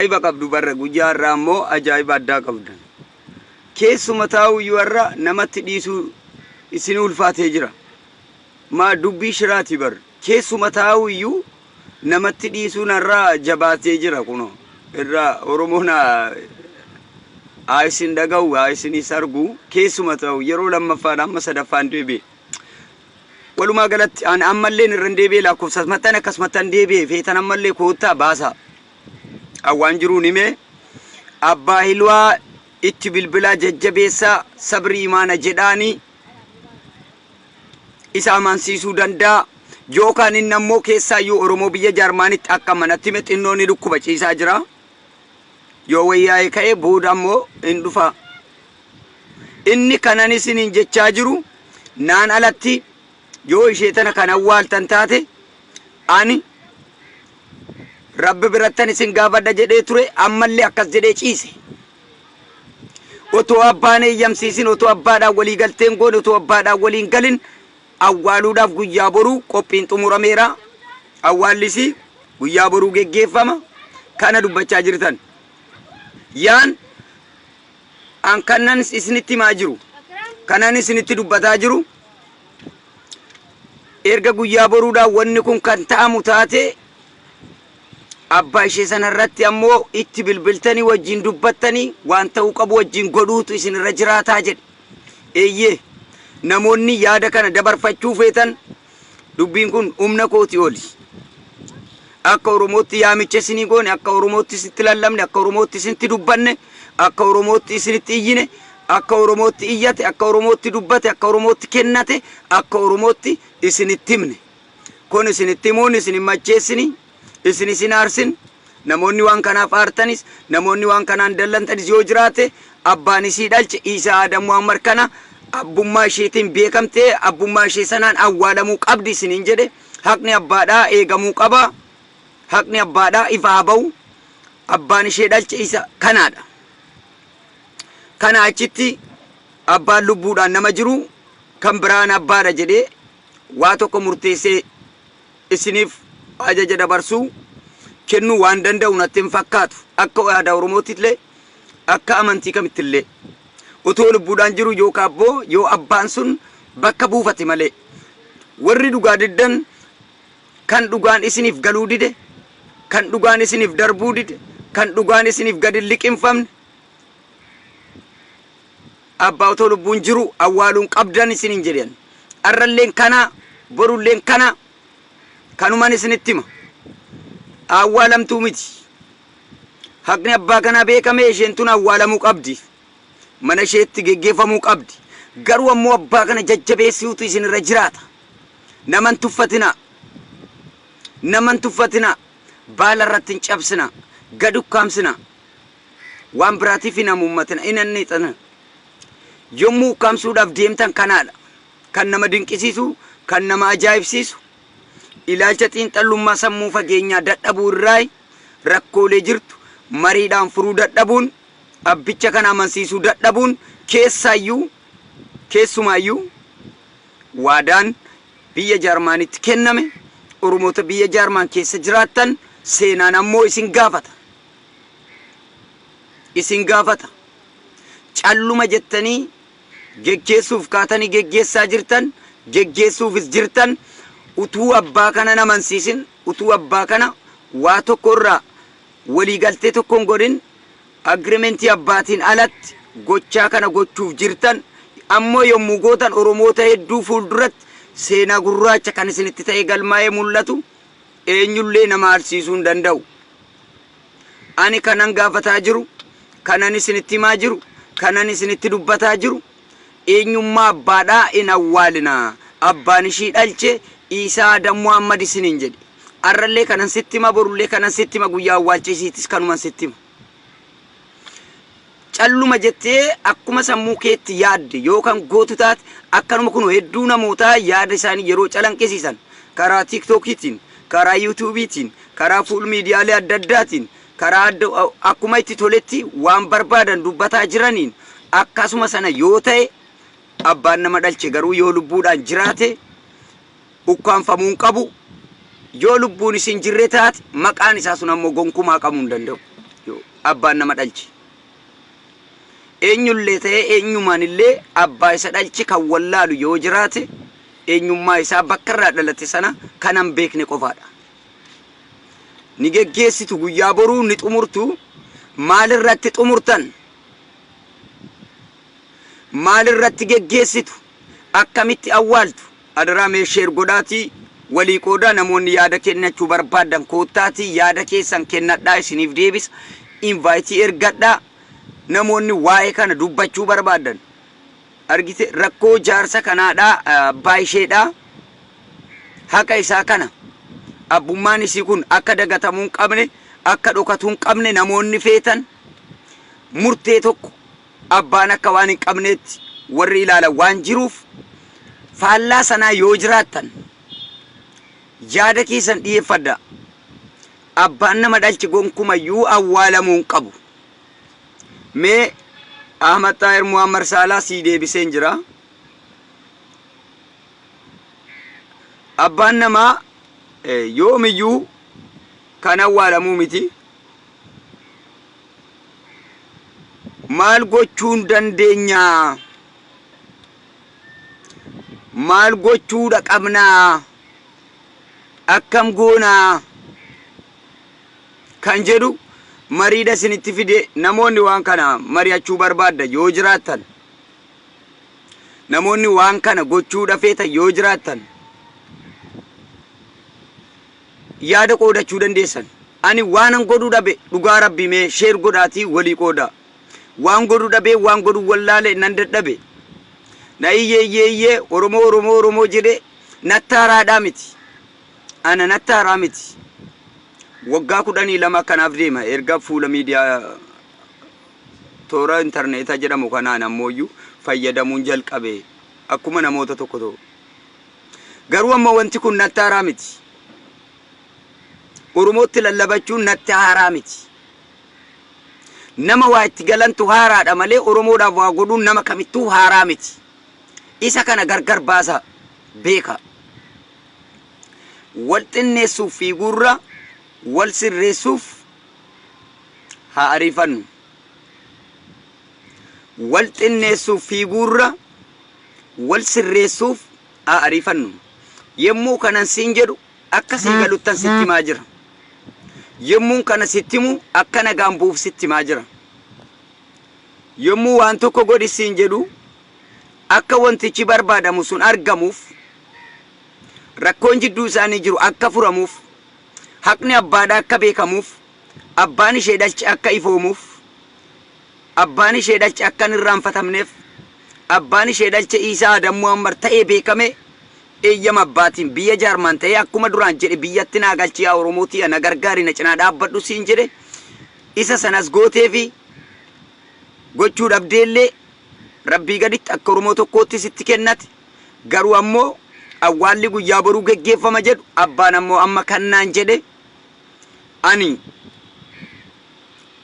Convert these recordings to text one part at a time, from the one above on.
Ajaa'iba qabdu barra guyyaa har'aa immoo ajaa'iba addaa qabdan. Keessuma taa'uyyuu har'a namatti dhiisuu isin ulfaatee jira. Maa dubbii shiraati bar. Keessuma taa'uyyuu namatti dhiisuun har'aa jabaatee jira kunoo. Irraa Oromoon haa isin dhaga'u haa isinis argu keessuma taa'u yeroo lammaffaadha amma sadaffaan deebi'e. Walumaa galatti ani ammallee irra hin deebi'e lakkoofsa maxxan akkasumattan deebi'e feetan ammallee koottaa baasaa. Waan jiruun himee abbaa hilwaa itti bilbilaa jajjabeessaa sabrii imaana jedhaanii isa amansiisuu danda'a. Yookaan inni ammoo keessaayyuu Oromoo biyya Jaarmaanitti akka manatti hime xinnoo ni dhukkuba ciisaa jira. Yoo wayyaa'ee ka'e booda ammoo hin dhufa. Inni kanan isiniin jechaa jiru naan alatti yoo ishee tana kan awwaaltan taate ani Rabbi birattan isin gaafadha jedhee ture ammallee akkas jedhee ciise. Otoo abbaan eeyyamsiisin otoo abbaadhaan walii galteen goone otoo abbaadhaan waliin galin awwaaluudhaaf guyyaa boruu qophiin xumurameera. Awwaallisi guyyaa boruu geggeeffama. Kana dubbachaa jirtan. Yaan an kanan isinitti himaa jiru kanan isinitti dubbataa jiru erga guyyaa boruudhaan wanni kun kan ta'amu taate abbaa ishee sanarratti ammoo itti bilbiltanii wajjin dubbattanii waan ta'uu qabu wajjin godhuutu isinirra jiraataa jedhe. Eeyyee namoonni yaada kana dabarfachuu feetan dubbiin kun humna kooti oli. Akka Oromootti yaamicha isinii goone, akka Oromootti isinitti lallabne, akka Oromootti isinitti dubbanne, akka Oromootti isinitti iyyine, akka Oromootti iyyate, akka Oromootti dubbate, akka Oromootti kennate, akka Oromootti isinitti himne. Kun isinitti himuun isin hin macheessini, isin isin aarsin, namoonni waan kanaaf aartanis, namoonni waan kanaan dallantanis yoo jiraate abbaan isii dhalche Iisaa Adam Muhammad kana abbummaa isheetiin beekamtee abbummaa ishee sanaan awwaalamuu qabdi isiniin jedhe. Haqni abbaadhaa eegamuu qaba. Haqni abbaadhaa ifa haa ba'u. Abbaan ishee dhalche isa kanaadha. Kana achitti abbaan lubbuudhaan nama jiru kan biraan abbaadha jedhee waa tokko murteessee isiniif ajaja dabarsuu kennuu waan danda'u natti hin fakkaatu. Akka aadaa Oromootti illee akka amantii kamitti illee otoo lubbuudhaan jiru yookaan abboo yoo abbaan sun bakka buufate malee warri dhugaa diddan kan dhugaan isiniif galuu dide, kan dhugaan isiniif darbuu dide, kan dhugaan isiniif gadi liqinfamne abbaa otoo lubbuun jiru awwaaluun qabdan isiniin jedhan. Arralleen kana borulleen kana kanuman isinitti hima. Awwaalamtuu miti. Haqni abbaa kanaa beekame isheen tun awwaalamuu qabdi. Mana isheetti geggeeffamuu qabdi. Garuu ammoo abbaa kana jajjabeessuutu isinirra jiraata. Naman tuffatinaa. Naman tuffatinaa. Baala irratti hin cabsinaa. Gad ukkaamsinaa. Waan biraatiif hin hamuummatina. Hin anniixina. Yommuu ukkaamsuudhaaf deemtan kanaadha. Kan nama dinqisiisu, kan nama ajaa'ibsiisu, ilaalcha xiinxallummaa sammuu fageenyaa dadhabuu irraa rakkoolee jirtu mariidhaan furuu dadhabuun, abbicha kana amansiisuu dadhabuun keessaayyuu keessumaayyuu waadaan biyya Jaarmaanitti kenname Oromoota biyya Jaarmaan keessa jiraattan seenaan ammoo isin gaafata. Isin gaafata. Calluma jettanii geggeessuuf kaatanii geggeessaa jirtan, geggeessuufis jirtan utuu abbaa kana amansiisin, utuu abbaa kana waa tokko irraa waliigaltee tokko hin godhin agrimentii abbaatiin alatti gochaa kana gochuuf jirtan ammoo yommuu gootan Oromoota hedduu fuulduratti seenaa gurraacha kan isinitti ta'e galmaa'ee mul'atu eenyullee nama arsiisuu hin danda'u. Ani kanan gaafataa jiru, kanan isinitti himaa jiru, kanan isinitti dubbataa jiru eenyummaa abbaadhaa hin awwaalinaa. Abbaan ishii dhalche Iisaa Adam Muhammad isiniin jedhe. Arrallee kanan sitti hima, borullee kanan sitti hima, guyyaa awwaalcha isiitis kanuman sitti hima. Calluma jettee akkuma sammuu keetti yaadde yookaan gootu taate akkanuma kun hedduu namootaa yaada isaanii yeroo calanqisiisan karaa tiiktookiitiin, karaa yuutuubiitiin, karaa fuul miidiyaalee adda addaatiin, karaa akkuma itti toletti waan barbaadan dubbataa jiraniin akkasuma sana yoo ta'e abbaan nama dhalche garuu yoo lubbuudhaan jiraate ukkaanfamuu hin qabu. Yoo lubbuun isin jirre taate maqaan isaa sun ammoo gonkumaa qabuu hin danda'u. Abbaan nama dhalche. Eenyullee ta'ee eenyumaanillee abbaa isa dhalche kan wallaalu yoo jiraate, eenyummaa isaa bakka irraa dhalate sana kan hin beekne qofaadha. Ni geggeessitu, guyyaa boruu ni xumurtu. Maalirratti xumurtan? Maalirratti geggeessitu? Akkamitti awwaaltu? Adaraa mee share godhaatii walii qoodaa. Namoonni yaada kennachuu barbaadan koottaatii yaada keessan kennadhaa, isiniif deebisa. Invite ergadhaa, namoonni waa'ee kana dubbachuu barbaadan. Argite, rakkoo jaarsa kanaadhaa, abbaa isheedhaa, haqa isaa kana, abbummaan isii kun akka dagatamuu hin qabne, akka dhokatuu hin qabne namoonni feetan, murtee tokko abbaan akka waan hin qabneetti warri ilaalan waan jiruuf, faallaa sanaa yoo jiraattan yaada keessan dhiyeeffadha. Abbaan nama dhalche gonkumayyuu awwaalamuu hin qabu. Mee Ahmad Xaahir Muhammad Saalaa sii deebiseen jira. Abbaan namaa yoomiyyuu kan awwaalamuu miti. Maal gochuun dandeenya? Maal gochuudha qabnaa? Akkam goonaa? Kan jedhu mariidha isinitti fide. Namoonni waan kana mari'achuu barbaadda yoo jiraattan, namoonni waan kana gochuudha feetan yoo jiraattan, yaada qoodachuu dandeessan. Ani waanan godhuu dhabe, dhugaa Rabbii, mee share godhaatii walii qoodaa. Waan godhuu dhabee, waan godhuu wallaale, nan dadhabe. Na iyyee iyyee iyyee, Oromoo, Oromoo, Oromoo jedhee natti haaraadhaa miti. Ana natti haaraa miti. Waggaa 12 akkanaaf deema erga fuula miidiyaa toora intarneetaa jedhamu kanaan ammooyyuu fayyadamuun jalqabe akkuma namoota tokko tokko. Garuu amma wanti kun natti haaraa miti. Oromootti lallabachuun natti haaraa miti. Nama waa itti galantu haaraadha malee Oromoodhaaf waa godhuun nama kamittuu haaraa miti. Isa kana gargar baasa beeka. Wal xinneessuuf fiiguurra wal sirreessuuf haa ariifannu. Wal xinneessuuf fiiguurra wal sirreessuuf haa ariifannu. Yommuu kanan siin jedhu akka sii galuttan sitti himaa jira. Yommuun kana sitti himu akka nagaan bu'uuf sitti himaa jira. Yommuu waan tokko godhi siin jedhu akka wantichi barbaadamu sun argamuuf, rakkoon jidduu isaanii jiru akka furamuuf, haqni abbaadhaa akka beekamuuf, abbaan ishee dhalche akka ifoomuuf, abbaan ishee dhalche akka hin irraanfatamneef, abbaan ishee dhalche Iisaa Adam Muhammad ta'ee beekame, eeyyama abbaatiin biyya Jaarmaan ta'ee akkuma duraan jedhe biyyatti naa galchi, yaa Oromootii na gargaari, na cinaa dhaabbadhu siin jedhe, isa sanas gootee fi gochuu dhabdeellee Rabbii gaditti akka Oromoo tokkootti sitti kennate. Garuu ammoo awwaalli guyyaa boruu geggeeffama jedhu. Abbaan ammoo amma kannaan jedhe, ani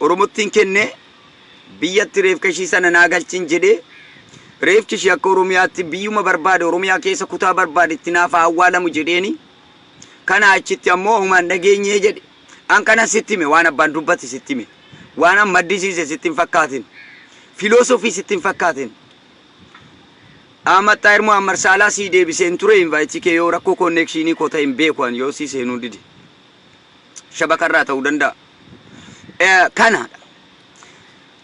Oromottiin kenne, biyyatti reefka ishii sana naa galchin jedhee, reefki ishii akka Oromiyaatti biyyuma barbaade, Oromiyaa keessa kutaa barbaade itti naaf haa awwaalamu jedheeni, kana achitti ammoo humaan dhageenyee jedhe. An kana sitti hime, waan abbaan dubbate sitti hime. Waan an maddisiise sitti hin fakkaatin, filoosofii sitti hin fakkaatin. Ahmad Xaahir Muhammad Saalaa sii deebiseen ture invite kee. Yoo rakkoo connection koo ta'e hin beeku, an yoo sii seenuu dide shabakarraa ta'uu danda'a. Kanaadha.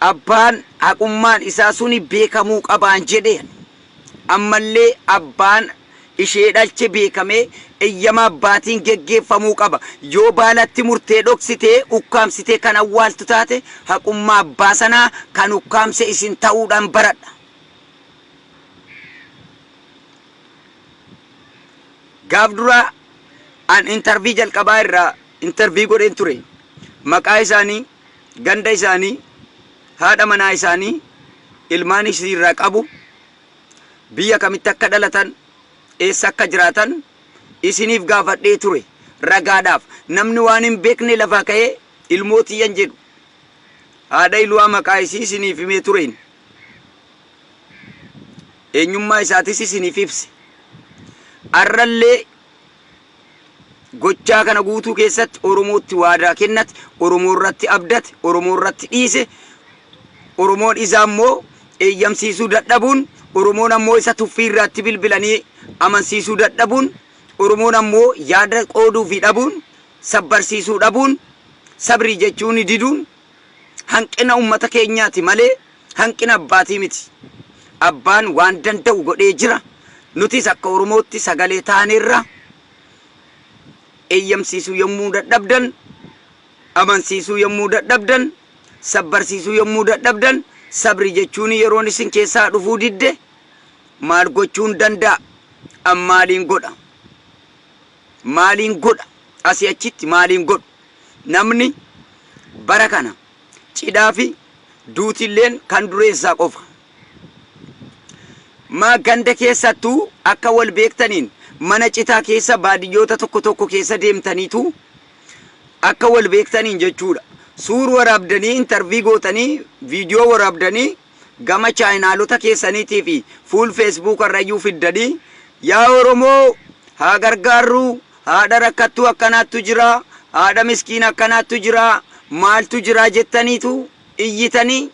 Abbaan haqummaan isaa suni beekamuu qabaan jedheen. Ammallee abbaan ishee dhalche beekamee eeyyama abbaatiin geggeeffamuu qaba. Yoo baalatti murtee dhoksitee ukkaamsitee kan awwaaltu taate, haqummaa abbaa sanaa kan ukkaamse isin ta'uudhaan baradha. Gaaf duraa an interview jalqabaa irraa interview godheen ture. Maqaa isaanii, ganda isaanii, haadha manaa isaanii, ilmaan isii irraa qabu, biyya kamitti akka dhalatan, eessa akka jiraatan isiniif gaafadhee ture ragaadhaaf. Namni waan hin beekne lafaa ka'ee ilmoo tiyyan jedhu. Haadha Iluwaa maqaa isii isiniif himee tureen. Eenyummaa isaatis isiniif ibse. Arrallee Gochaa kana guutuu keessatti Oromootti waadaa kennate, Oromoo irratti abdate, Oromoo irratti dhiise. Oromoon isaa immoo eeyyamsiisuu dadhabuun, Oromoon ammoo isa tuffii irratti bilbilanii amansiisuu dadhabuun, Oromoon ammoo yaada qooduu fi dhabuun, sabbarsiisuu dhabuun, sabrii jechuun diduun hanqina ummata keenyaati malee hanqina abbaatii miti. Abbaan waan danda'u godhee jira. Nutis akka Oromootti sagalee taaneerra. Eeyyamsiisuu yommuu dadhabdan, amansiisuu yommuu dadhabdan, sabbarsiisuu yommuu dadhabdan, sabri jechuun yeroon isin keessaa dhufuu didde, maal gochuun danda'a? An maaliin godha? Maaliin godha? Asii achitti maaliin godhu? Namni bara kana cidhaa fi duutilleen kan dureessaa qofa. Maa ganda keessattuu akka wal beektaniin mana citaa keessa baadiyyoota tokko tokko keessa deemtaniitu akka wal beektaniin jechuudha. Suur waraabdanii, interview gootanii, viidiyoo waraabdanii gama chaayinaalota keessaniitii fi fuul Facebook irrayyuu fiddanii, "Yaa Oromoo, haa gargaarru, haadha rakkattuu akkanaattu jira, haadha miskiina akkanaattu jira, maaltu jira" jettaniitu iyyitanii,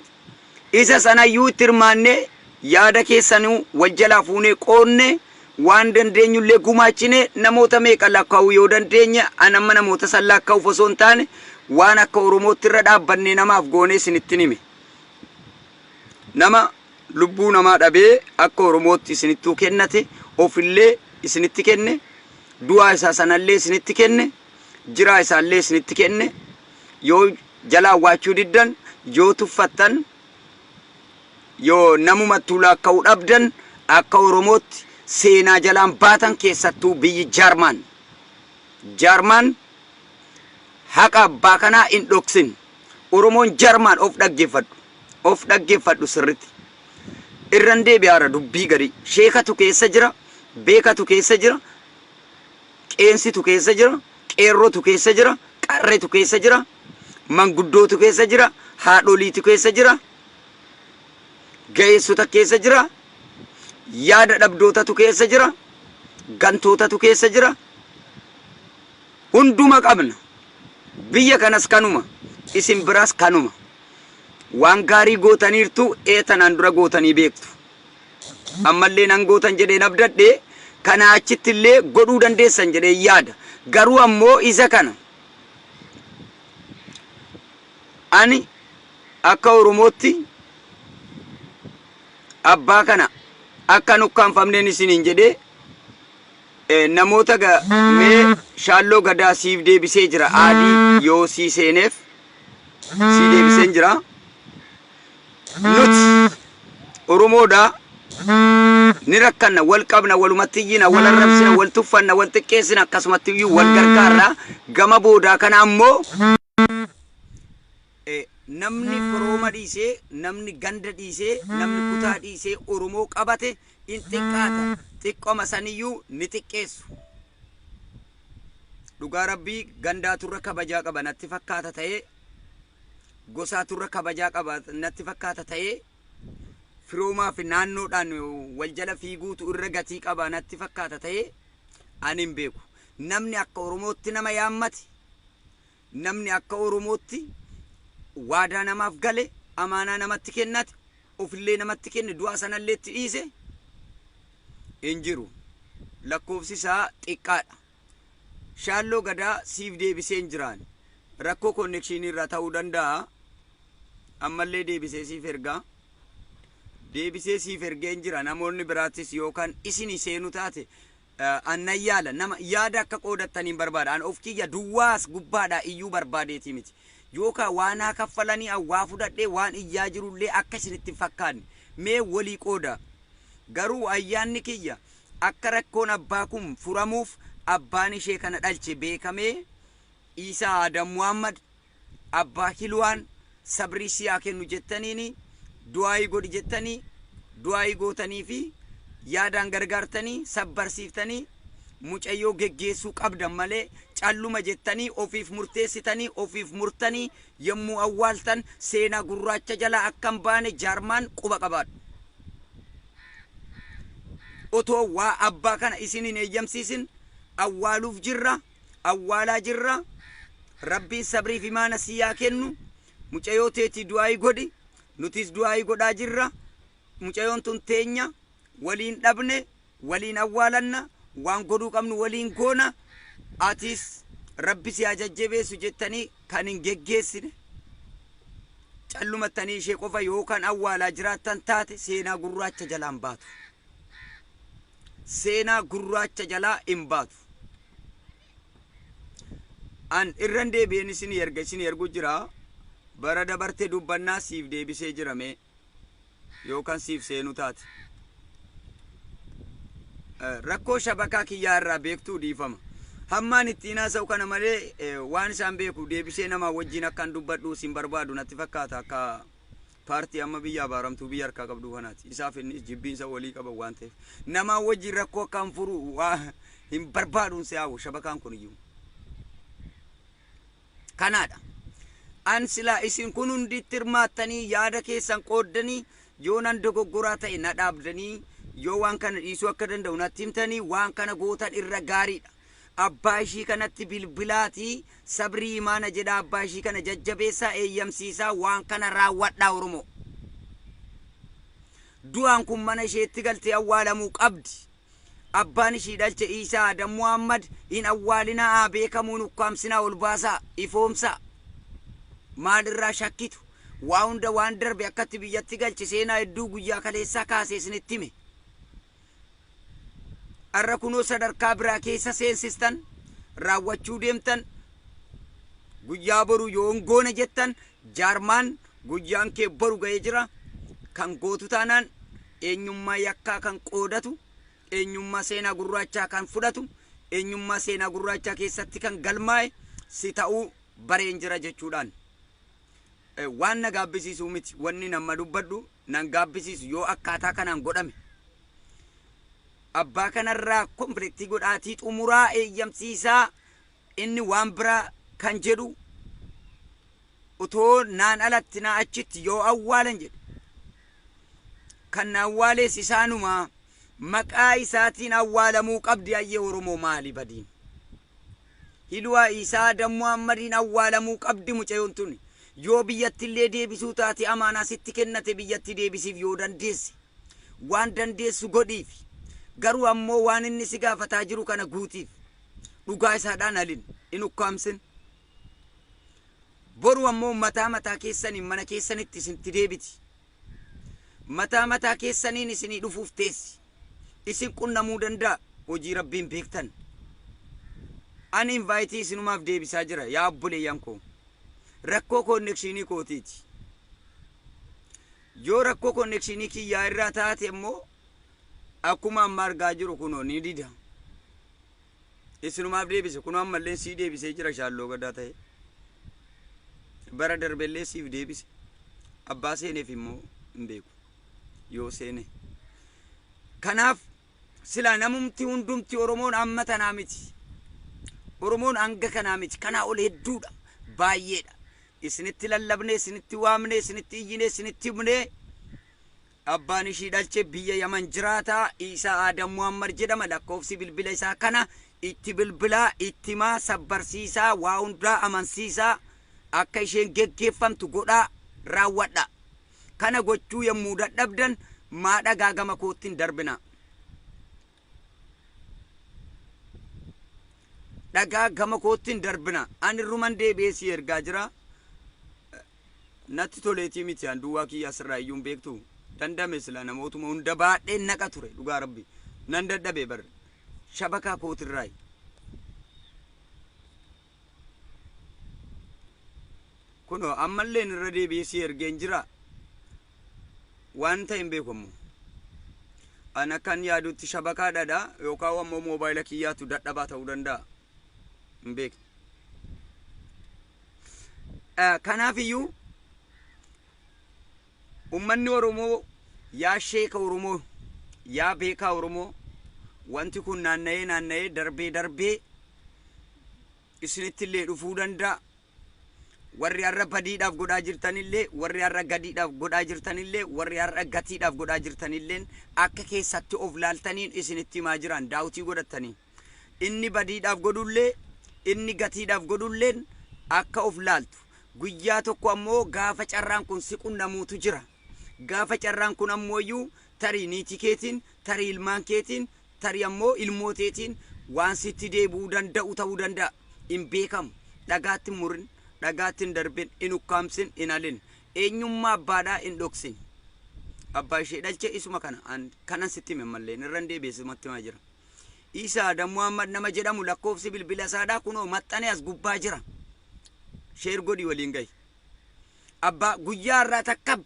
isa sanayyuu itti hirmaannee, yaada keessanuu wal jalaa fuunee qoodne, waan dandeenyullee gumaachine. Namoota meeqa lakkaa'uu yoo dandeenye, an amma namoota san lakkaa'uuf osoo hin taane, waan akka Oromootti irra dhaabbannee namaaf goonee isinitti hime. Nama lubbuu namaa dhabee akka Oromootti isinittuu kennate, ofillee isinitti kenne, du'aa isaa sanallee isinitti kenne, jiraa isaallee isinitti kenne, yoo jalaa awwaachuu diddan, yoo tuffattan, yoo namumattuu lakkaa'uu dhabdan, akka Oromootti seenaa jalaan baatan. Keessattuu biyyi Jaarmaan. Jaarmaan haqa abbaa kanaa hin dhoksin. Oromoon Jaarmaan of dhaggeeffadhu. Of dhaggeeffadhu sirritti. Irran deebi'aara dubbii gadi. Sheekatu keessa jira, beekatu keessa jira, qeensitu keessa jira, qeerrotu keessa jira, qarretu keessa jira, manguddootu keessa jira, haadholiitu keessa jira, ga'eessota keessa jira, yaada dhabdootatu keessa jira, gantootatu keessa jira. Hunduma qabna. Biyya kanas kanuma, isin biraas kanuma. Waan gaarii gootaniirtu, ee, tanaan dura gootanii beektu. Ammallee nan gootan jedheen abdadhe, kana achitti illee godhuu dandeessan jedhee yaada. Garuu ammoo isa kana ani akka Oromootti abbaa kana akka nukkaanfamneen isiniin jedhee, namoota mee Shaalloo Gadaa siif deebisee jira, aadii yoo sii seeneef sii deebiseen jira. Nuti Oromoodha, ni rakkanna, wal qabna, walumatti iyyina, wal arrabsina, wal tuffanna, wal xiqqeessina, akkasumatti iyyuu wal gargaarra. Gama boodaa kana ammoo namni firooma dhiisee, namni ganda dhiisee, namni kutaa dhiisee Oromoo qabate in xiqqaata. Xiqqoma saniyyuu ni xiqqeessu. Dhugaa Rabbii, gandaaturra kabajaa qaba natti fakkaata ta'ee, gosaaturra kabajaa qaba natti fakkaata ta'ee, firoomaa fi naannoodhaan wal jala fiiguutu irra gatii qaba natti fakkaata ta'ee, ani hin beeku. Namni akka Oromootti nama yaammate, namni akka Oromootti waadaa namaaf gale, amaanaa namatti kennate, ofillee namatti kenne, du'a sanallee itti dhiise hin jiru. Lakkoofsi isaa xiqqaadha. Shaalloo Gadaa siif deebisee hin jiraan. Rakkoo connection irraa ta'uu danda'a. Ammallee deebisee siif ergaa. Deebisee siif ergee hin jira. Namoonni biraattis yookaan isin seenu taate, annan yaala, nama yaada akka qoodattaniin barbaada. An of kiyya duwwaas gubbaadhaa iyyuu barbaadeetii miti. Yookaan waan haa kaffalanii waa fudhadhee waan iyyaa jirullee akka isinitti hin fakkaanne. Mee walii qooda. Garuu ayyaanni kiyya akka rakkoon abbaa kun furamuuf, abbaan ishee kana dhalche beekamee, Isaa Adam Muhammad abbaa Kilwaan sabrii siyaa kennu jettaniini, du'aayii godhi jettanii du'aayii gootanii fi yaadaan gargaartanii sabbarsiiftanii mucayyoo geggeessuu qabdan malee, calluma jettanii ofiif murteessitanii, ofiif murtanii yommuu awwaaltan seenaa gurraacha jalaa akka hin baane Jaarmaan quba qabaadhu. Otoo waa abbaa kana isin hin eeyyamsiisin awwaaluuf jirra. Awwaalaa jirra. Rabbiin sabriif imaana si yaa kennu. Mucayyoo teetii du'aayii godhi. Nutis du'aayii godhaa jirra. Mucayyoon tun teenya, waliin dhabne, waliin awwaalanna, waan godhuu qabnu waliin goona. Atis Rabbi si haa jajjabeessu jettanii kan hin geggeessine, callumattanii ishee qofa yoo kan awwaalaa jiraattan taate, seenaa gurraacha jalaa hin baatu. Seenaa gurraacha jalaa hin baatu. An irran deebi'een isin erga isin ergu jira. Bara dabarte dubbannaa siif deebisee jirame yookaan siif seenu taate. Rakkoo shabakaa kiyyaa irraa beektuu, dhiifama. Hammaan ittiin haasa'u kana malee waan isaan beeku deebisee namaa wajjin akkan dubbadhu isin barbaadu natti fakkaata, akka paartii amma biyya abaaramtuu biyya harkaa qabdu kanaati. Isaaf innis jibbiinsa walii qaban waan ta'eef. Namaa wajjin rakkoo akkaan furu waa hin barbaaduun si'aawu shabakaan kun iyyuu. Kanaadha. An silaa isin kun hunditti hirmaattanii, yaada keessan qooddanii, yoo nan dogoggoraa ta'e na dhaabdanii, yoo waan kana dhiisuu akka danda'u natti himtanii, waan kana gootan irra gaariidha. Abbaa ishii kanatti bilbilaatii sabrii imaana jedha, abbaa ishii kana jajjabeessaa, eeyyamsiisaa, waan kana raawwadhaa, Oromoo. Du'aan kun mana isheetti galtee awwaalamuu qabdi. Abbaan ishii dhalche Iisaa Adam Muhammad hin awwaalinaa, haa beekamuun ukkaamsinaa, ol baasaa, ifoomsaa. Maalirraa shakkitu? Waa hunda waan darbe akkatti biyyatti galche seenaa hedduu guyyaa kaleessaa kaasee isinitti hime. Har'a kunoo sadarkaa biraa keessa seensistan, raawwachuu deemtan. Guyyaa boru yoo hin goone jettan, jaarmaan guyyaan kee boru ga'ee jira. Kan gootu taanaan eenyummaa yakkaa kan qoodatu, eenyummaa seenaa gurraachaa kan fudhatu, eenyummaa seenaa gurraachaa keessatti kan galmaa'e si ta'uu bareen jira jechuudhaan. Waan na gaabbisiisuu miti, wanni nama dubbadhu nan gaabbisiisu yoo akkaataa kanaan godhame. Abbaa kanarraa complete godhaatii xumuraa, eeyyamsiisaa. Inni waan biraa kan jedhu utoo naan alatti naa achitti yoo awwaalan jedhe, kan na awwaalees isaanuma, maqaa isaatiin awwaalamuu qabdi. Ayyee Oromoo, maali badiin? Hiluwaa Isaa Adam Muhammadiin awwaalamuu qabdi mucayoon tuni. Yoo biyyattillee deebisuu taate, amaanaa sitti kennate biyyatti deebisiif yoo dandeesse. Waan dandeessu godhiif. Garuu ammoo waan inni si gaafataa jiru kana guutiif. Dhugaa isaadhaan alin hin ukkaamsin. Boru ammoo mataa mataa keessaniin mana keessanitti isinitti deebiti. Mataa mataa keessaniin isinii dhufuuf teessi. Isin qunnamuu danda'a, hojii Rabbiin beektan. Ani invite isinumaaf deebisaa jira, yaa obboleeyyan koo. Rakkoo connection kootiiti. Yoo rakkoo connection kiyyaa irraa taate immoo akkuma amma argaa jiru kunoo ni dida. Isinumaaf deebise, kunoo ammallee sii deebisee jira, shaalloo gadaa ta'e. Bara darbellee siif deebise. Abbaa seeneef immoo hin beeku. Yoo seene. Kanaaf silaa namumti hundumti Oromoon amma tanaa miti. Oromoon hanga kanaa miti. Kanaa ol hedduudha. Baay'eedha. Isinitti lallabne, isinitti waamne, isinitti iyyine, isinitti himne. Abbaan ishii dhalche biyya Yaman jiraata. Isaa Adam Muhammad jedhama. Lakkoofsi bilbila isaa kana, itti bilbilaa, itti himaa, sabbarsiisaa, waa hundaa amansiisaa, akka isheen geggeeffamtu godhaa, raawwadha. Kana gochuu yommuu dadhabdan maa dhagaa gama kootti hin darbina. Dhagaa gama kootti hin darbina. Ani ruman deebi'ee si ergaa jira. Natti toleetii miti, an duwwaa kiyya asirraa iyyuu hin beektu. Dandame sila namootuma hunda baadheen naqa ture, dhugaa Rabbi. Nan dadhabe bar. Shabakaa kootirraayi. Kunoo ammalleen irra deebi'ee si ergeen jira. Waan ta'e hin beeku ammoo. An akkan yaadutti shabakaa dhadha yookaan ammoo moobaayila kiyyaatu dadhabaa ta'uu danda'a. Hin beekne. Kanaaf iyyuu ummanni Oromoo, yaa sheeka Oromoo, yaa beekaa Oromoo, wanti kun naanna'ee naanna'ee darbee darbee isinitti illee dhufuu danda'a. Warri har'a badiidhaaf godhaa jirtanillee, warri har'a gadiidhaaf godhaa jirtanillee, warri har'a gatiidhaaf godhaa jirtanilleen akka keessatti of laaltaniin isinitti himaa jiran daawutii godhattanii. Inni badiidhaaf godhullee Inni gatiidhaaf godhulleen akka of laaltu. Guyyaa tokko ammoo gaafa carraan kun si qunnamuutu jira. Gaafa carraan kun ammooyyuu tarii niitii keetiin, tarii ilmaan keetiin, tarii ammoo ilmooteetiin waan sitti deebi'uu danda'u ta'uu danda'a. Hin beekamu. Dhagaatti hin murin, dhagaatti hin darbin, hin ukkaamsin, hin halin. Eenyummaa abbaadhaa hin dhoksin. Abbaa ishee dhalche isuma kana an kanan sitti hime mallee irra hin deebi'e sumatti himaa jira. Isaa Adam Muhammad nama jedhamu lakkoofsi bilbila isaadhaa kunoo maxxanee as gubbaa jira. Share godhi waliin gahi. Abbaa guyyaa irraa takka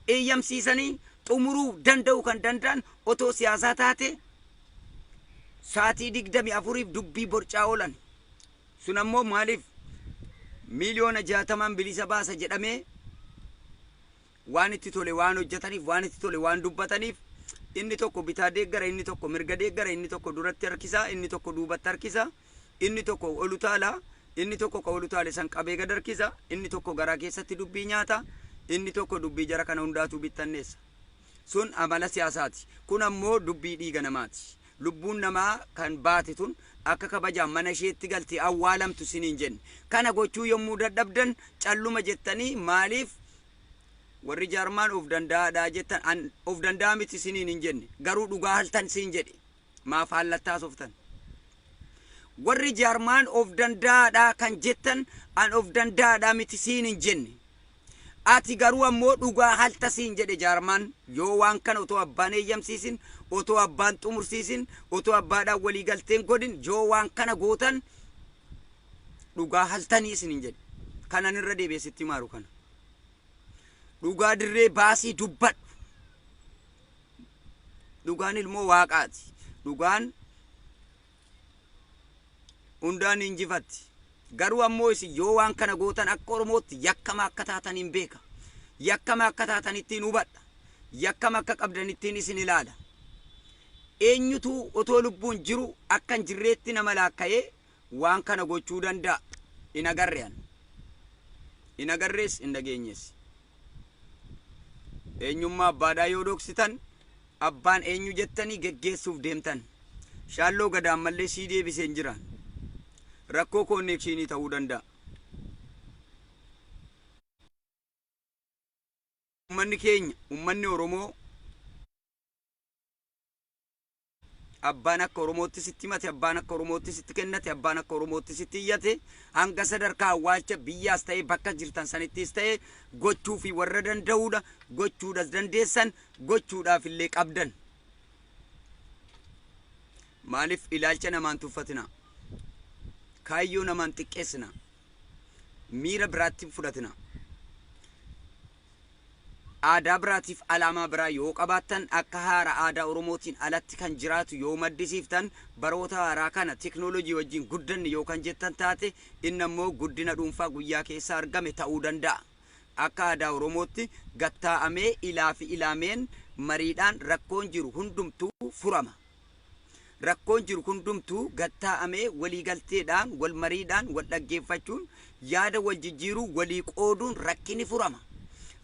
eeyyamsiisanii xumuruu danda'u kan danda'an otoo siyaasaa taate sa'aatii 24f dubbii borcaa oolan. Sun ammoo maaliif 60,000,000 bilisa baasa jedhamee waan itti tole waan hojjetaniif, waan itti tole waan dubbataniif, inni tokko bitaa deeggara, inni tokko mirga deeggara, inni tokko duratti harkisa, inni tokko duubatti harkisa, inni tokko ol utaala, inni tokko ka ol utaale san qabee gad harkisa, inni tokko garaa keessatti dubbii nyaata, inni tokko dubbii jara kana hundaatu bittanneessa. Sun amala siyaasaati. Kun ammoo dubbii dhiiga namaati. Lubbuun namaa kan baate tun akka kabajaan mana isheetti galtee awwaalamtu siniin jenne. Kana gochuu yommuu dadhabdan calluma jettanii maaliif warri jaarmaan of danda'aadha jettan? An of danda'a miti siniin hin jenne, garuu dhugaa haltan siin jedhe. Maaf haallattaa softan? Warri jaarmaan of danda'aadha kan jettan, an of danda'aadha miti siin hin jenne. Ati garuu ammoo dhugaa halta siin jedhe. Jaarmaan yoo waan kana otoo abbaan eeyyamsiisin, otoo abbaan xumursiisin, otoo abbaadhaan walii galteen godhin yoo waan kana gootan dhugaa haltanii isin hin jedhe. Kanan irra deebi'ee sitti maaru kana. Dhugaa dirree baasii dubbadhu. Dhugaan ilmoo waaqaati. Dhugaan hundaan injifatti. Garuu ammoo isin yoo waan kana gootan akka Oromootti yakkama akka taatan hin beeka. Yakkama akka taatan ittiin hubadha. Yakkama akka qabdan ittiin isin ilaala. Eenyutu otoo lubbuun jiru akka hin jirreetti nama laakka'ee waan kana gochuu danda'a? Hin agarre an. Hin agarrees, hin dhageenyes. Eenyummaa abbaadhaa yoo dhoksitan abbaan eenyu jettanii geggeessuuf deemtan? Shaalloo gadaan mallee sii deebisee hin jiran. Rakkoo connection ta'uu danda'a. Uummanni keenya, uummanni Oromoo, abbaan akka Oromootti sitti himate, abbaan akka Oromootti sitti kennate, abbaan akka Oromootti sitti iyyate, hanga sadarkaa awwaalcha biyyaas ta'e bakka jirtan sanittis ta'e gochuu fi warra danda'uudha, gochuudhas dandeessan, gochuudhaaf illee qabdan. Maaliif ilaalcha namaan tuffatina? Kaayyoo namaan xiqqeessina? Miira biraatti fudhatina? Aadaa biraatiif alaamaa biraa yoo qabaattan, akka haara aadaa Oromootiin alatti kan jiraatu yoo maddisiiftan, baroota haaraa kana teknoolojii wajjin guddanne yoo kan jettan taate, inni ammoo guddina dhuunfaa guyyaa keessa argame ta'uu danda'a. Akka aadaa Oromootti gattaa'amee ilaa fi ilaameen mariidhaan rakkoon jiru hundumtuu furama. Rakkoon jiru hundumtuu gattaa'amee waliigalteedhaan, wal mariidhaan, wal dhaggeeffachuun, yaada wal jijjiiruu, walii qooduun rakkini furama.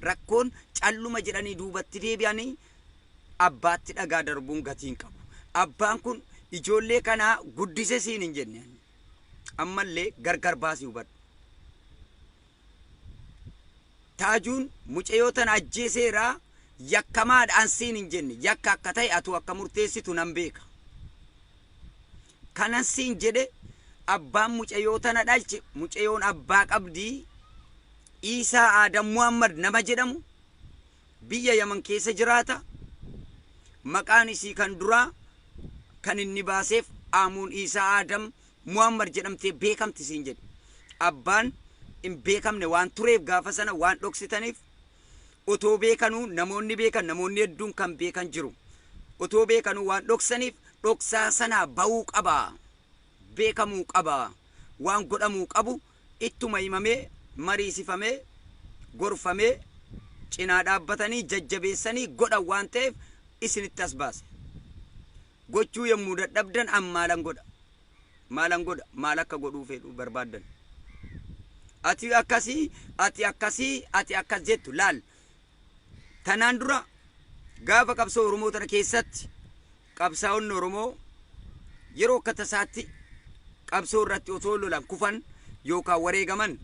Rakkoon calluma jedhanii duubatti deebi'anii abbaatti dhagaa darbuun gatiin qabu. Abbaan kun ijoollee kanaa guddise siin hin jenne. Ammallee gargar baasii hubadhu. Taajuun mucayyoo tana ajjeeseeraa yakkamaadha an siin hin jenne. Yakka akka ta'e atu akka murteessitu nan beeka. Kanan siin jedhe, abbaan mucayyoo tana dhalche, mucayyoon abbaa qabdii, Iisaa Aadam Muhammad nama jedhamu biyya Yaman keessa jiraata. Maqaan isii kan duraa kan inni baaseef Aamuun Iisaa Aadam Muhammad jedhamtee beekamti siin jedhe. Abbaan hin beekamne waan tureef gaafa sana waan dhoksitaniif, otoo beekanuu namoonni beekan, namoonni hedduun kan beekan jiru. Otoo beekanuu waan dhoksaniif dhoksaa sanaa ba'uu qaba. Beekamuu qaba. Waan godhamuu qabu ittuma himamee, mariisifamee, gorfamee, cinaa dhaabbatanii jajjabeessanii godhan waan ta'eef isinitti as baase. Gochuu yommuu dadhabdan an maalan godha? Maalan godha? Maal akka godhuu fedhu barbaaddan? Ati akkasii, ati akkasii, ati akkas jettu laal. Tanaan dura gaafa qabsoo Oromoo tana keessatti qabsaa'onni Oromoo yeroo akka tasaatti Qabsoo irratti osoo lolan kufan yookaan wareegaman,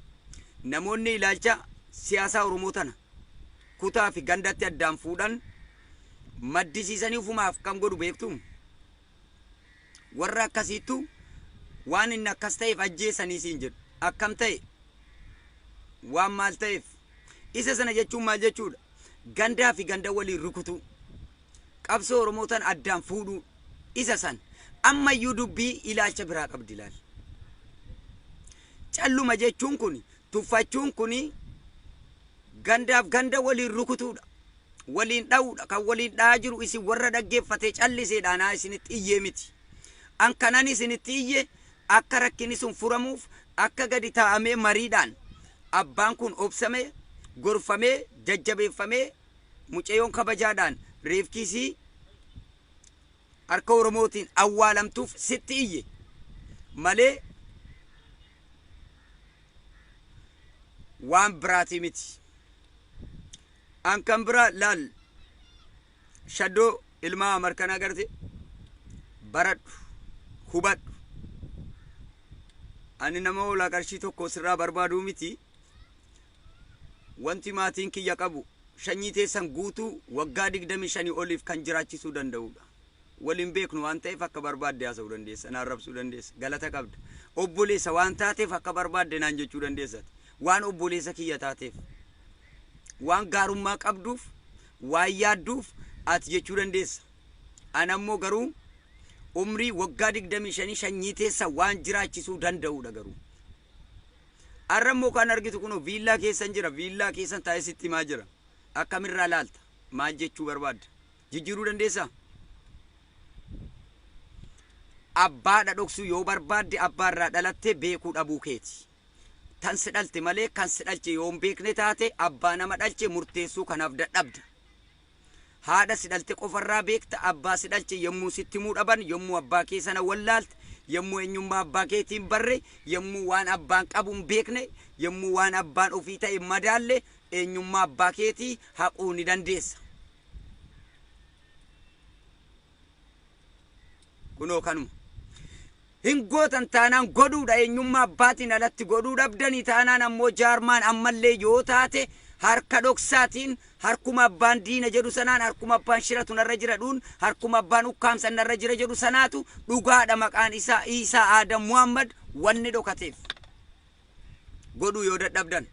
namoonni ilaalcha siyaasaa Oromoo tana kutaa fi gandatti addaan fuudhan maddisiisanii ufumaaf kam godhu beektu? Warra akkasiittu waan inni akkas ta'eef ajjeesanii siin jedhu. Akkam ta'e? Waan maal ta'eef? Isa sana jechuun maal jechuudha? Gandaa fi ganda waliin rukutuu, qabsoo Oromoo tan addaan fuudhuu. Isa san ammayyuu dubbii ilaalcha biraa qabdi. Ilaal, calluma jechuun kun, tuffachuun kun gandaaf ganda waliin rukutuudha, waliin dha'uudha. Kan waliin dha'aa jiru isin warra dhaggeeffatee calliseedhaanaa isinitti iyyee miti. An kanan isinitti iyye akka rakkinni sun furamuuf, akka gadi taa'amee mariidhaan abbaan kun obsamee, gorfamee, jajjabeeffamee, mucayyoon kabajaadhaan reefkiisii harka Oromootiin awwaalamtuuf sitti iyye malee waan biraatii miti. An kan biraa laal, Shaddoo ilmaa Amarkanaa garte baradhu, hubadhu. Ani nama oolaa qarshii tokko sirraa barbaaduu miti. Wanti maatiin kiyya qabu shanyii teessan guutuu waggaa 25 oliif kan jiraachisuu danda'udha. Waliin beeknu waan ta'eef akka barbaadde haasa'uu dandeessa, naan rabsuu dandeessa, galata qabda. Obboleessa waan taateef akka barbaadde naan jechuu dandeessa. Waan obboleessa kiyya taateef, waan gaarummaa qabduuf, waan yaadduuf ati jechuu dandeessa. An ammoo garuu umrii waggaa 25 shanyii teessa waan jiraachisuu danda'udha garuu. Har'a immoo kan argitu kunoo viillaa keessan jira, viillaa keessan taa'ee sitti himaa jira. Akkamirraa laalta? Maal jechuu barbaadda? Jijjiiruu dandeessaa? Abbaadha dhoksuu yoo barbaadde, abbaarraa dhalattee beekuu dhabuu keeti. Tan si dhalte malee kan si dhalche yoo hin beekne taate, abbaa nama dhalche murteessuu kanaaf dadhabda. Haadha si dhalte qofarraa beekta. Abbaa si dhalche yommuu sitti himuu dhaban, yommuu abbaa kee sana wallaalte, yommuu eenyummaa abbaa keetii hin barre, yommuu waan abbaan qabu hin beekne, yommuu waan abbaan ofii ta'e hin madaalle, eenyummaa abbaa keetii haquu ni dandeessa. Kunoo kanuma. Hin gootan taanaan godhuudha. Eenyummaa abbaatiin alatti godhuu dhabdanii taanaan ammoo, jaarmaan ammallee yoo taate harka dhoksaatiin, harkuma abbaan diina jedhu sanaan, harkuma abbaan shiratu narra jira dhuun, harkuma abbaan ukkaamsa narra jira jedhu sanaatu dhugaadha. Maqaan isaa Iisaa Aadam Muhammad wanni dhokateef godhuu yoo dadhabdan,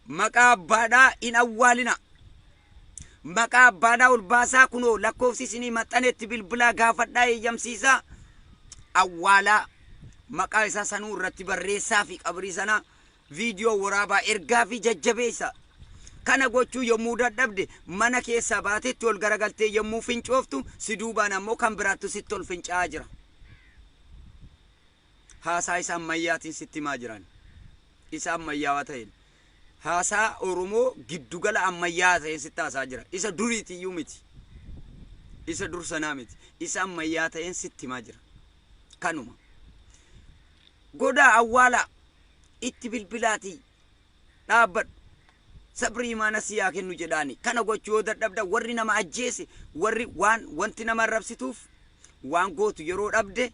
maqaa abbaadhaa hin awwaalina. Maqaa abbaadhaa ol baasaa. Kunoo lakkoofsi isinii maxxanetti bilbilaa gaafadhaa, eeyyamsiisaa, awwaalaa, maqaa isaa sanuu irratti barreessaa fi qabrii sana viidiyoo waraabaa ergaa fi jajjabeessa. Kana gochuu yommuu dadhabde, mana keessaa baatetti ol garagaltee yommuu fincooftu, si duubaan ammoo kan biraattu sitti ol fincaa'aa jira. Haasaa isa ammayyaatiin sitti himaa jiran. Isa ammayyaawaa ta'een. Haasaa Oromoo giddugala ammayyaa'aa ta'een sitti haasaa jira. Isa duriitiyyuu miti. Isa dur sanaa miti. Isa ammayyaa ta'een sitti himaa jira. Kanuma. Godaa, awwaalaa, itti bilbilaatii dhaabbadhu. Sabrii imaana si yaa kennu jedhaani. Kana gochuu yoo dadhabda, warri nama ajjeese, warri waan wanti nama arrabsituuf waan gootu yeroo dhabde,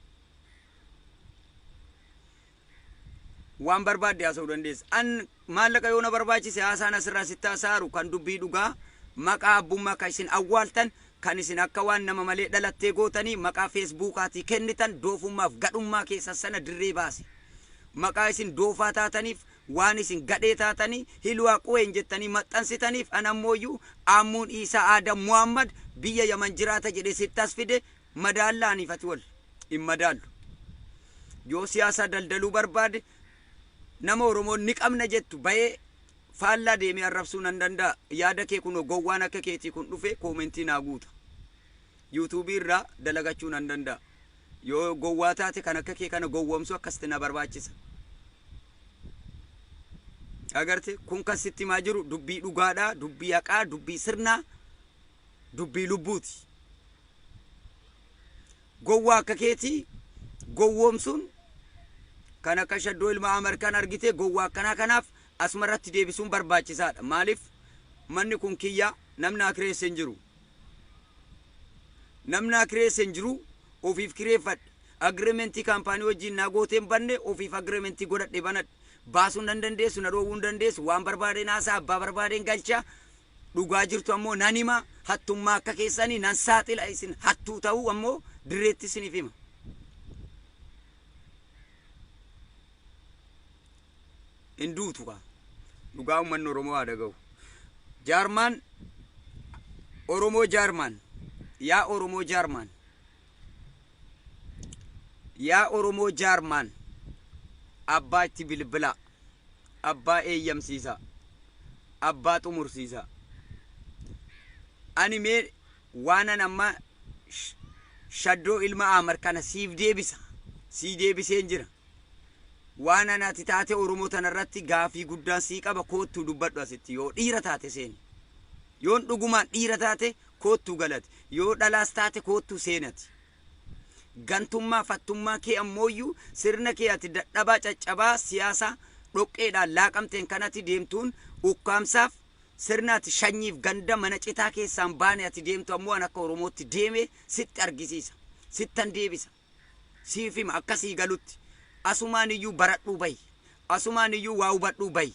waan barbaadde haasa'uu dandeessa. An maallaqa yoo na barbaachise, haasaan asirraa sitti haasa'aru kan dubbii dhugaa maqaa abbummaa kan isin awwaaltan, kan isin akka waan nama malee dhalattee gootanii maqaa Feesbuukaatii kennitan, doofummaaf gadhummaa keessan sana dirree baase. Maqaa isin doofaa taataniif, waan isin gadhee taatanii hilwaa quween jettanii maxxansitaniif, an ammooyyuu Aammuun Iisaa Aadam Muhammad biyya Yaman jiraata jedhee sitti as fide. Madaallaaniif ati wal hin madaallu. Yoo siyaasaa daldaluu barbaade, nama Oromoon ni qabna jettu bahee faallaa deemee arrabsuu nan danda'a. Yaada kee kunoo gowwaan akka keetii kun dhufe koomentii naa guuta. Yuutuubii irraa dalagachuu nan danda'a. Yoo gowwaa taate, kan akka kee kana gowwoomsuu akkasitti na barbaachisa. Agarte, kun kan sitti himaa jiru dubbii dhugaadhaa, dubbii haqaa, dubbii sirnaa, dubbii lubbuuti. Gowwaa akka keetii gowwoomsuun kan akka Shaddoo ilma Amarkaan argite gowwaa akkanaa kanaaf asumarratti deebisuun barbaachisaadha. Maaliif? Manni kun kiyya, namni akireesse hin jiru. Namni akireesse hin jiru. Ofiif kireeffadhe. Agreementii kaampaanii wajjin naa gooteen banne, ofiif agreementii godhadhe banadhe. Baasuu nan dandeessu, na dhoowwuu hin dandeessu. Waan barbaadeen haasaa, abbaa barbaadeen galcha. Dhugaa jirtu ammoo nan hima. Hattummaa akka keessanii nan saaxila. Isin hattuu ta'uu ammoo dirreetti isiniif hima. Hin duutu kaa. Dhugaa uummanni Oromoo haa dhaga'u. Jaarmaan Oromoo Jaarmaan, yaa Oromoo Jaarmaan, yaa Oromoo Jaarmaan, abbaa itti bilbilaa, abbaa eeyyamsiisaa, abbaa xumursiisaa. Ani mee waanan amma Shaddoo ilma Ahmad kana siif deebisa, sii deebiseen jira. Waan ana ati taate Oromoo tanarratti gaafii guddaan sii qaba, koottuu dubbadhu asitti. Yoo dhiira taate seeni. Yoon dhugumaan dhiira taate koottuu galati. Yoo dhalaas taate koottuu seenati. Gantummaa fattummaa kee ammooyyuu sirna kee ati dadhabaa caccabaa siyaasa dhoqqeedhaan laaqamteen kanati deemtuun ukkaamsaaf sirna ati shanyiif ganda mana citaa keessaan baane ati deemtu ammoo an akka Oromootti deeme sitti argisiisa. Sittan deebisa. Siif hima akka sii galutti. Asumaan iyyuu baradhuu bahi. Asumaan iyyuu waa hubadhuu bahi.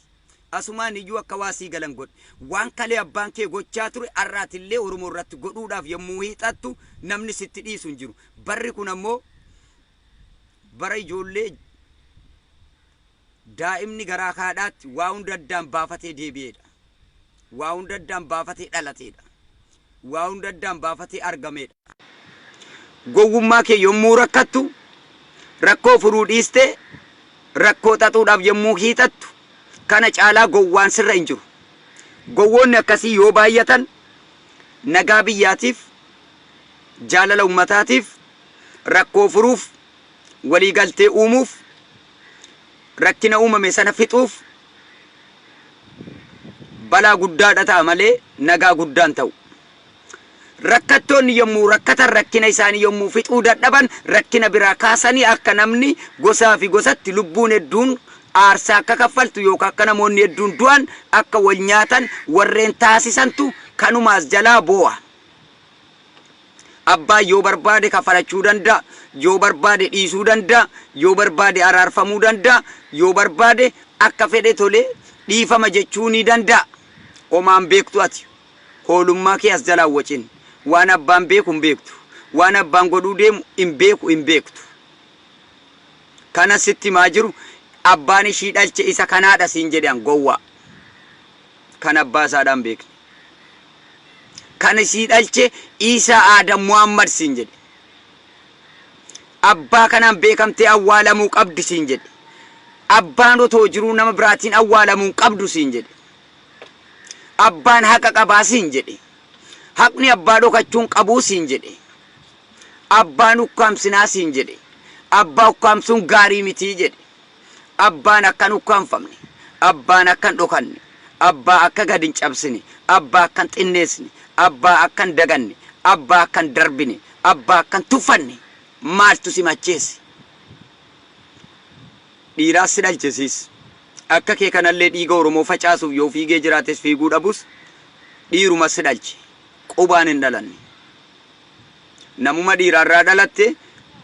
Asumaan iyyuu akka waa sii galan godhi. Waan kalee abbaan kee gochaa ture har'aatillee Oromoo irratti godhuudhaaf yommuu hiixattu namni sitti dhiisu hin jiru. Barri kun ammoo bara ijoollee daa'imni garaa kaadhaatti waa hunda addaan baafatee deebi'eedha. Waa hunda addaan baafatee dhalateedha. Waa hunda addaan baafatee argameedha. Gowwummaa kee yommuu rakkattu, rakkoo furuu dhiistee rakkoo xaxuudhaaf yommuu hiixattu, kana caalaa gowwaan sirra hin jiru. Gowwoonni akkasii yoo baay'atan nagaa biyyaatiif, jaalala ummataatiif, rakkoo furuuf, walii galtee uumuuf, rakkina uumame sana fixuuf balaa guddaadha ta'a malee nagaa guddaa hin ta'u. Rakkattoonni yommuu rakkatan, rakkina isaanii yommuu fixuu dadhaban, rakkina biraa kaasanii akka namni gosaa fi gosatti lubbuun hedduun aarsaa akka kaffaltu yookaan akka namoonni hedduun du'an, akka wal nyaatan warreen taasisantu kanumaas jalaa boo'a. Abbaan yoo barbaade kafalachuu danda'a, yoo barbaade dhiisuu danda'a, yoo barbaade araarfamuu danda'a, yoo barbaade akka fedhe tole dhiifama jechuu ni danda'a. Homaan beektu ati. Hoolummaa kee as jalaa wacin. Waan abbaan beeku hin beektu. Waan abbaan godhuu deemu hin beeku hin beektu. Kana sitti himaa jiru abbaan ishii dhalche isa kanaadha siin jedhe an gowwaa. Kan abbaa isaadhaan beekne. Kan isii dhalche Iisaa Aadam Muhammad siin jedhe. Abbaa kanaan beekamtee awwaalamuu qabdi siin jedhe. Abbaan otoo jiruu nama biraatiin awwaalamuu hin qabdu siin jedhe. Abbaan haqa qabaa siin jedhe. Haqni abbaa dhokachuu hin qabuu siin jedhe. Abbaan ukkaamsinaa siin jedhe. Abbaa ukkaamsuun gaarii mitii jedhe. Abbaan akka hin ukkaamfamne, abbaan akka hin dhokanne, abbaa akka gad hin cabsine, abbaa akka hin xinneessine, abbaa akka hin daganne, abbaa akka hin darbine, abbaa akka hin tuffanne maaltu si macheesse? Dhiiraas si dhalche siis. Akka kee kanallee dhiiga Oromoo facaasuuf yoo fiigee jiraates fiiguu dhabus dhiiruma si dhalche. Qubaan hin dhalanne. Namuma dhiiraarraa dhalatte,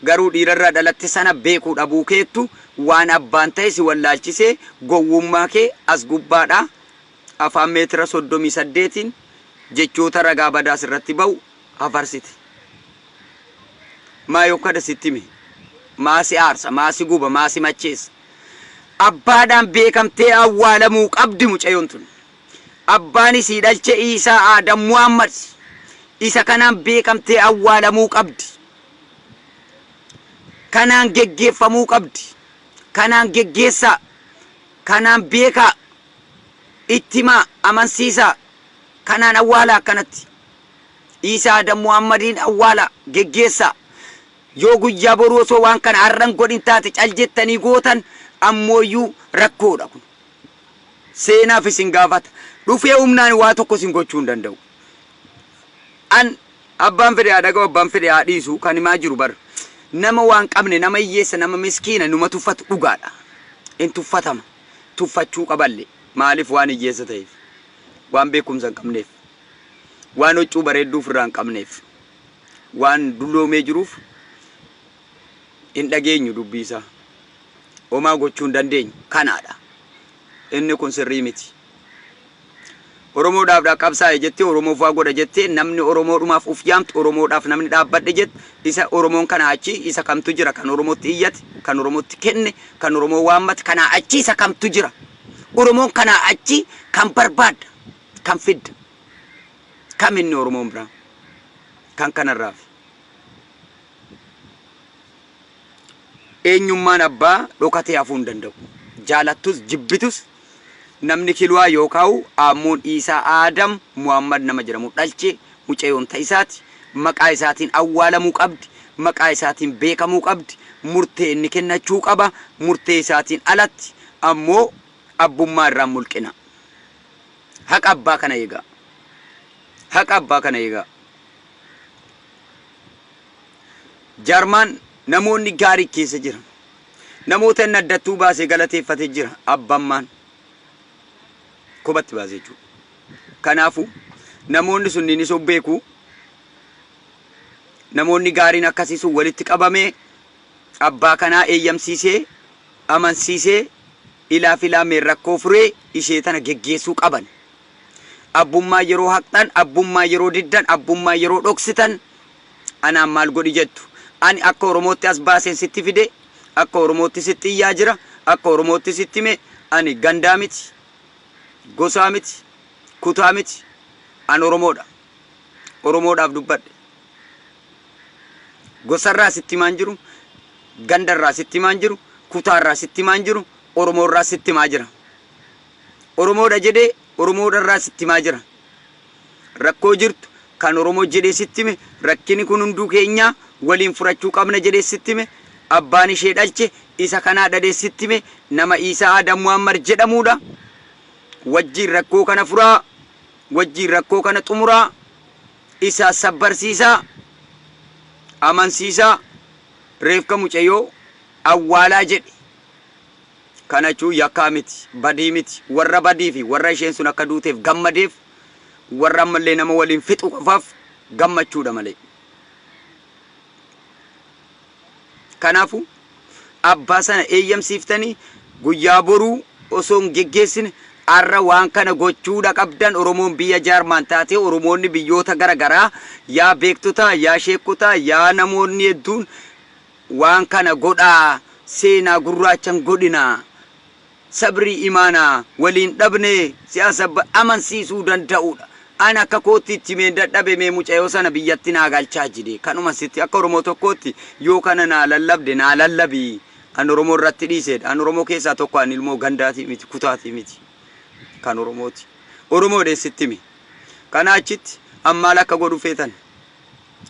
garuu dhiirarraa dhalatte sana beekuu dhabuu keettu waan abbaan ta'e si wallaalchisee gowwummaa kee as gubbaadhaa afaan meetira 38n jechoota ragaa badaa sirratti ba'u hafarsite. Maa yokkada sitti hime? Maa si aarsa? Maa si guba? Maa si macheessa? Abbaadhaan beekamtee awwaalamuu qabdi mucayoon tun. Abbaan isii dhalche Iisaa Aadam Muhammad isa kanaan beekamtee awwaalamuu qabdi. Kanaan geggeeffamuu qabdi. Kanaan geggeessaa. Kanaan beekaa. Itti himaa, amansiisaa. Kanaan awwaalaa akkanatti. Iisaa Aadam Muhammadiin awwaalaa, geggeessaa. Yoo guyyaa boruu osoo waan kana har'a hin godhin taate cal jettanii gootan ammooyyuu rakkoodha kun. Seenaaf isin gaafata. Dhufee humnaan waa tokko isin gochuu hin danda'u. An abbaan fedhe haa dhaga'u, abbaan fedhe haa dhiisu, kan himaa jiru bar nama waan qabne, nama hiyyeessa, nama miskiina numa tuffatu dhugaadha. In tuffatama. Tuffachuu qaballe. Maaliif? Waan hiyyeessa ta'eef. Waan beekumsa hin qabneef. Waan huccuu bareedduu ofirraa hin qabneef. Waan dulloomee jiruuf. Hin dhageenyu dubbii isaa. Homaa gochuu hin dandeenyu. Kanaadha. Inni kun sirrii miti. Oromoodhaaf qabsaa'e jettee, Oromoof waa godha jettee, namni Oromoodhumaaf uf yaamtu, Oromoodhaaf namni dhaabbadhe jette, isa Oromoon kana achi isa kamtu jira kan Oromootti iyyate, kan Oromootti kenne, kan Oromoo waammate? Kanaa achi isa kamtu jira? Oromoon kanaa achi kan barbaadda, kan fidda kam inni? Oromoon biraa kan kanarraaf eenyummaan abbaa dhokatee hafuu hin danda'u. Jaalattus jibbitus, namni Kilwaa yookaan Aammoon Iisaa Aadam Muhammad nama jedhamu dhalche mucayyoon ta'isaati. Maqaa isaatiin awwaalamuu qabdi. Maqaa isaatiin beekamuu qabdi. Murtee inni kennachuu qaba. Murtee isaatiin alatti ammoo abbummaa irraan mulqina. Haqa abbaa kana eegaa. Haqa abbaa kana eegaa. Jaarmaan namoonni gaarii keessa jira. Namoota inni addattuu baasee galateeffatee jira. Abbammaan kophatti baasee jechuudha. Kanaafuu namoonni sunniin isa beeku. Namoonni gaariin akkasii sun walitti qabamee abbaa kanaa eeyyamsiisee, amansiisee, ilaa filaameen rakkoo furee ishee tana geggeessuu qaban. Abbummaa yeroo haqxan, abbummaa yeroo diddan, abbummaa yeroo dhoksitan, anaan maal godhi jettu? Ani akka Oromootti as baaseen sitti fide, akka Oromootti sitti iyyaa jira, akka Oromootti sitti hime. Ani gandaa miti, gosaa miti, kutaa miti, an Oromoodha. Oromoodhaaf dubbadhe. Gosarraa sitti himaan jiru, gandarraa sitti himaan jiru, kutaarraa sitti himaan jiru, Oromoorraa sitti himaa jira. Oromoodha jedhee Oromoodharraa sitti himaa jira. Rakkoo jirtu kan Oromoo jedhee sitti hime, rakkini kun hunduu keenyaa waliin furachuu qabna jedhee sitti hime, abbaan ishee dhalche isa kanaa dhadhee sitti hime, nama Iisaa Adam Muhammad jedhamuudha. Wajjiin rakkoo kana furaa, wajjiin rakkoo kana xumuraa, isaa sabbarsiisaa, amansiisaa, reefka mucayyoo awwaalaa jedhe. Kana jechuun yakkaa miti, badii miti. Warra badii fi warra isheen sun akka duuteef gammadeef, warra ammallee nama waliin fixu qofaaf gammachuudha malee. Kanaafuu abbaa sana eeyyamsiiftanii guyyaa boruu osoo hin geggeessine har'a waan kana gochuudha qabdan. Oromoon biyya Jaarmaan taatee, Oromoonni biyyoota gara garaa, yaa beektotaa, yaa sheekotaa, yaa namoonni hedduun, waan kana godhaa. Seenaa gurraachan godhinaa. Sabrii imaanaa waliin dhabne siyaasa amansiisuu danda'uudha. An akka kootti itti mee dadhabe, mee mucayyoo sana biyyatti naa galchaa jedhe. Kanuma sitti akka Oromoo tokkootti yoo kana naa lallabde, naa lallabi. An Oromoo irratti dhiisedha. An Oromoo keessaa tokko, an ilmoo gandaatii miti, kutaatii miti. Kan Oromooti. Oromoo dheessitti himi. Kana achitti ammaal akka godhu feetan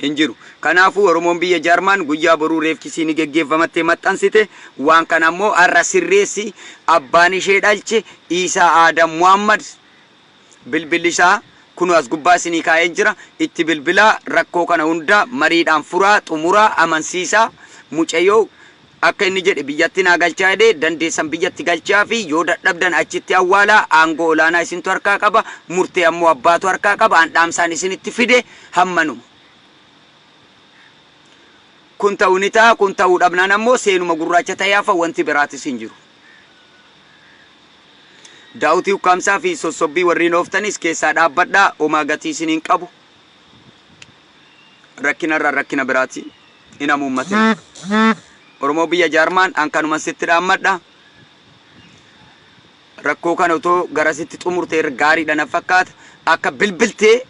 hin jiru. Kanaafuu Oromoon biyya Jaarmaan guyyaa boruu reefkisii ni geggeeffamattee maxxansite. Waan kana ammoo har'a sirreessi. Abbaan ishee dhalche Iisaa Aadam Muhammad, bilbilli isaa kun as gubbaa isinii kaa'ee jira. Itti bilbilaa, rakkoo kana hunda mariidhaan furaa, xumuraa, amansiisaa. Mucayyoo akka inni jedhe biyyatti naa galchaa jedhee, dandeessan biyyatti galchaa fi yoo dadhabdan achitti awwaalaa. Aangoo olaanaa isintu harkaa qaba. Murtee ammoo abbaatu harkaa qaba. An dhaamsaan isinitti fide hammanuma. Kun ta'uu ni ta'a, kun ta'uu dhabnaan ammoo seenuma gurraacha ta'ee hafa, wanti biraatis hin jiru. Daawutii ukkaamsaa fi sossobbii warreen ooftanis keessaa dhaabbadhaa, homaa gatii isin hin qabu. Rakkina irraa rakkina biraati hin hamuummatina. Oromoo biyya Jaarmaan, an kanuma sitti dhaammadha. Rakkoo kana otoo garasitti xumurtee gaariidha na fakkaata. Akka bilbiltee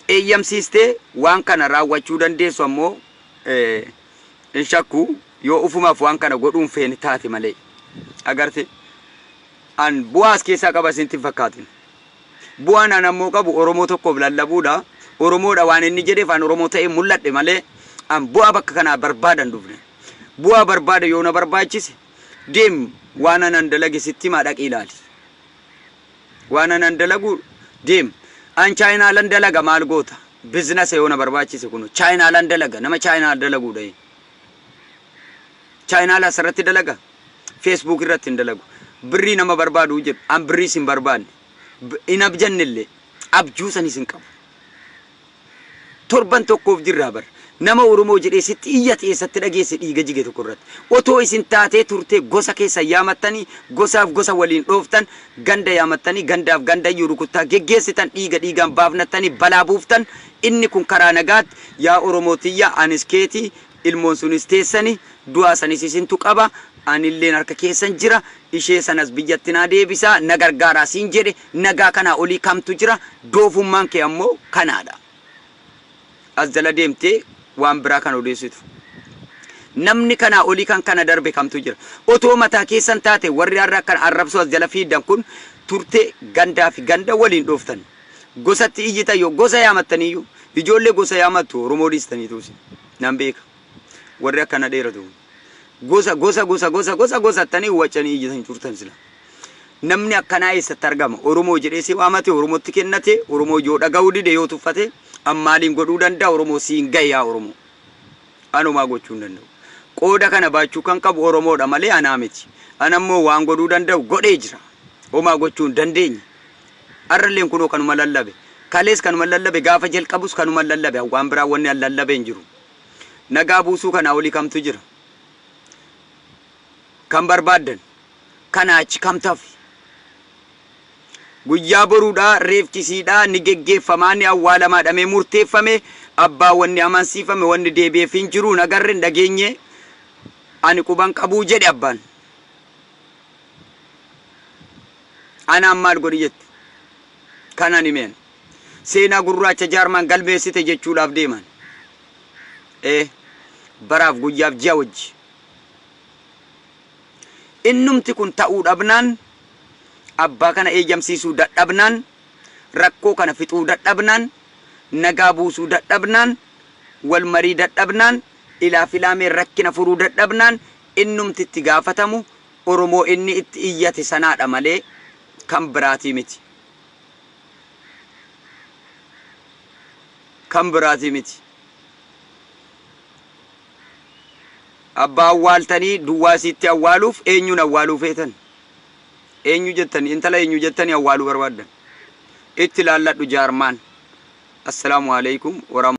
eeyyamsiistee waan kana raawwachuu dandeessu ammoo hin shakku, yoo ufumaaf waan kana godhuun feene taate malee. Agarte, an bu'aa as keessaa qaba isinitti hin fakkaatin. Bu'aan an ammoo qabu Oromoo tokkoof lallabuudha. Oromoodha waan inni jedheef an Oromoo ta'ee mul'adhe malee an bu'aa bakka kanaa barbaadan dhufne. Bu'aa barbaada yoo na barbaachise, deem, waan anan dalage sitti himaa, dhaqii ilaali. Waan anan dalagu deem. An chaayinaalan dalaga, maal goota? Business yoo na barbaachise, kun chaayinaalan dalaga, nama chaayinaa dalaguudha. Chaayinaala asirratti dalaga. Facebook irratti hin dalagu. Birrii nama barbaadu jedhu, an birriis hin barbaanne. Hin abjannellee, abjuu sanis hin qabu. Torban tokkoof jirraa bar. Nama Oromoo jedhee sitti iyyate eessatti dhageesse dhiiga jige tokko irratti? Otoo isin taatee turtee gosa keessan yaamattanii gosaaf gosa waliin dhooftan, ganda yaamattanii gandaaf gandayyuu rukuttaa geggeessitan, dhiiga dhiigaan baafnattanii balaa buuftan. Inni kun karaa nagaatti, yaa Oromoo tiyya, anis keeti, ilmoon sunis teessani, du'aa sanis isintu qaba, anilleen harka keessan jira, ishee sanas biyyatti naa deebisaa, na gargaaraa siin jedhe. Nagaa kanaa olii kamtu jira? Doofummaan kee ammoo kanaadha. As jala deemtee waan biraa kan odeessitu. Namni kanaa olii kan kana darbe kamtu jira? Otoo mataa keessan taate warri har'a akkan arrabsoo as jala fiiddan kun turte gandaa fi ganda waliin dhooftan. Gosatti iyyitan yoo gosa yaamattaniyyuu ijoollee gosa yaamattu Oromoo dhiistanii tuusi. Nan beeka. Warri akkana dheeratu. Gosa gosa gosa gosa gosa gosattanii waccanii iyyitan turtan sila. Namni akkanaa eessatti argama? Oromoo jedhee si waamate, Oromootti kennate, Oromoo yoo dhaga'uu dide, yoo tuffate, an maaliin godhuu danda'a? Oromoo siin gahe yaa Oromoo. Anumaa gochuu hin danda'u. Qooda kana baachuu kan qabu Oromoodha malee anaa miti. Anammoo waan godhuu danda'u godhee jira. Homaa gochuu hin dandeenye. Har'alleen kunoo kanuma lallabe. Kalees kanuma lallabe, gaafa jalqabus kanuma lallabe. Waan biraa wanni an lallabe hin jiru. Nagaa buusuu kanaa olii kamtu jira? Kan barbaaddan. Kanaa achi kamtu hafe? Guyyaa boruudhaa reefkisiidhaa ni geggeeffamaa, ni awwaalamaa dhamee murteeffame. Abbaa wanni amansiifame wanni deebi'eef hin jiru, hin agarre, hin dhageenye, ani quban qabuu jedhe abbaan. Anaan maal godhi jette? Kanan himeen. Seenaa gurraacha jaarmaan galmeessite jechuudhaaf deeman. Ee, baraaf guyyaaf ji'a wajji. Innumti kun ta'uu dhabnaan, abbaa kana eeyyamsiisuu dadhabnaan, rakkoo kana fixuu dadhabnaan, nagaa buusuu dadhabnaan, wal marii dadhabnaan, ilaa filaameen rakkina furuu dadhabnaan, innumti itti gaafatamu Oromoo inni itti iyyate sanaadha malee kan biraatii miti. Kan biraatii miti. Abbaa awwaaltanii duwwaa isiitti awwaaluuf eenyuun awwaaluu feetan? Eenyu jettanii, intala eenyu jettanii awwaaluu barbaaddan? Itti laalladhu jaarmaan. Assalaamu alaikum warahmatullahi.